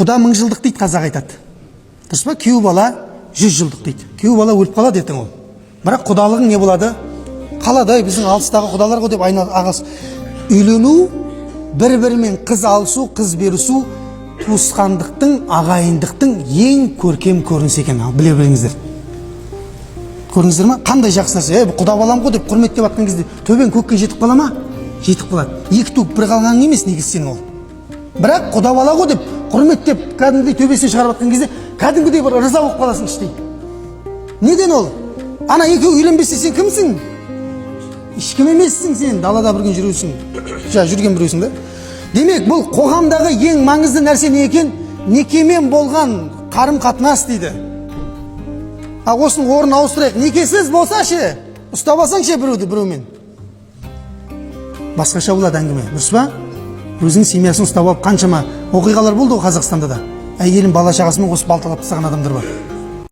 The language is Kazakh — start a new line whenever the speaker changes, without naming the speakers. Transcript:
Құда 1000 жылдық дейді, қазақ айтады, дұрыс па? Күйеу бала 100 жылдық дейді. Күйеу бала өліп қалады ертең ол, бірақ құдалығың не болады? Қалады. «Ай, біздің алыстағы құдалар ғой» деп айна ағасы. Үйлену, бір бірімен қыз алысу, қыз берісу туысқандықтың, ағайындықтың ең көркем көрінісі екен. Ал біле біліңіздер, көрдіңіздер ма, қандай жақсы нәрсе? «Ей, бұл құда балам ғой» деп құрметтеп жатқан кезде төбең көкке жетіп қала ма? Жетіп қалады. Екі туып бір қалғаның емес негізі сенің ол, бірақ құда бала ғой деп құрметтеп, кәдімгідей төбесіне шығарып жатқан кезде кәдімгідей бір ырза болып қаласың іштей. Неден ол? Ана екеуі үйленбесе, сен кімсің? Ешкім емессің сен, далада бір күн жүресің, жаңа жүрген біреусің да. Демек, бұл қоғамдағы ең маңызды нәрсе не екен? Некемен болған қарым қатынас дейді. А осының орнын ауыстырайық: некесіз болса ше, ұстап алсаң ше біреуді біреумен, басқаша болады әңгіме, дұрыс па? Өзінің семьясын ұстап алып, қаншама оқиғалар болды ғой Қазақстанда да, әйелін бала шағасымен қосып балталап тастаған адамдар бар.